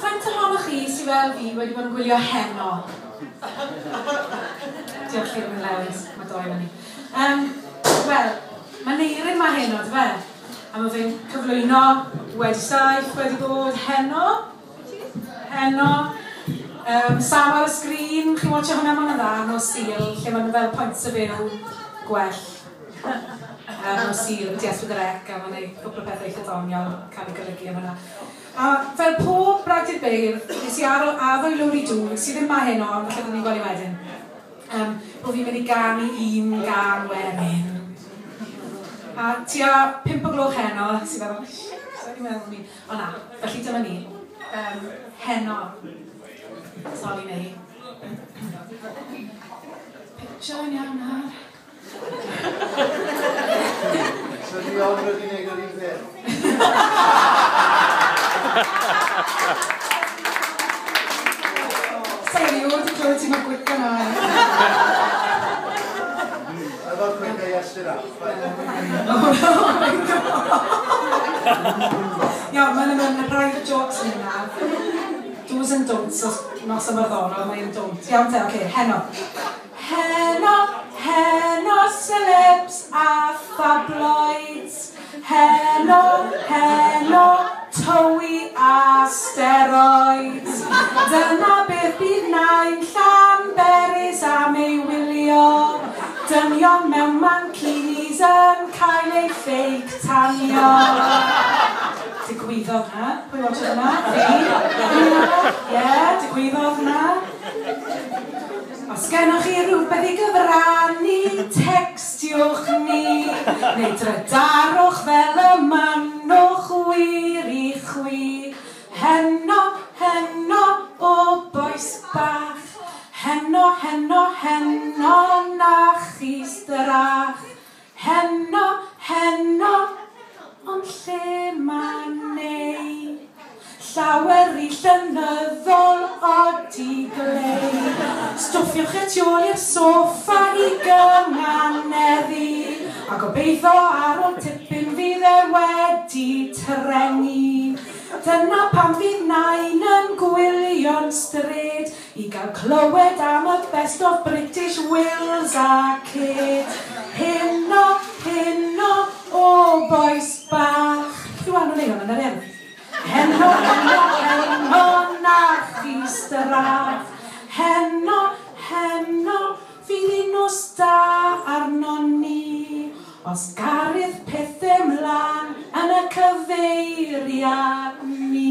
Faint ohonoch chi sydd fel fi wedi bod yn gwylio Heno? Diolch Llyr Lewis, mae doi fyny. Wel, mae Neirin ma heno, dy fe? A mae fe'n cyflwyno wedi 7, wedi bod heno. Heno. Sam ar y sgrin, chi'n watcho hwnna, mae'n dda, nos Sul, lle maen nhw fel points of view gwell. Nos Sul, wedi S4C, a mae'n gwneud cwpl o pethau eitha doniol cael ei golygu am hwnna. A fel pob Bragdy'r Beirdd, nes i addo i Lowri Dŵ, sydd ddim ma heno, ond falle byddwn ni'n gweld hi wedyn, bod fi'n mynd i ganu un gân werin. A tua 5 o gloch heno, nes i feddwl, shit, sa'n i'n meddwl ni. O na, felly dyma ni. Heno. Sori, Mei. Picture yn iawn nawr. So ni ond wedi gwneud yr un peth. Sa i erioed wedi clywed ti mor quick â 'na. Efo'r quick a Iestyn Alf. Oh my God! Iawn, mae'n ma private jokes yn hynna. Do's and don'ts os noson farddonol, mae'n don't. Iawn te, oce, heno. Heno, heno celebs a thabloids. Heno, heno, Towie a steroids. Dyna beth bydd nain Llanberis am ei wylio. Dynion mewn mankinis yn cael eu fake tanio. Digwyddodd na. Pwy watchodd hwnna? Fi? Ie, digwyddodd na. Os gennoch chi rhywbeth i gyfrannu, textiwch ni, neu drydarwch fel y manwch wir i chwi. Heno, heno, o bois bach, heno, heno, heno, na chi strach. Heno, heno, ond lle ma Nei? Llawer i llenyddol odi glei. Stwffiwch y tu ôl i'r soffa i gynganeddu, a gobeithio ar ôl tipyn fydd e wedi trengi. Dyna pam fydd nain yn gwylio'n stryd i gael clywed am y best of British Wills a Kate. Heno, heno, o bois bach. Rhyw wahanol leon yn yr Urdd. Heno, heno, heno, na chi strach. Heno, heno, fydd un nos da arnon ni. Os garydd pethau mlaen yn y cyfeiriad ni.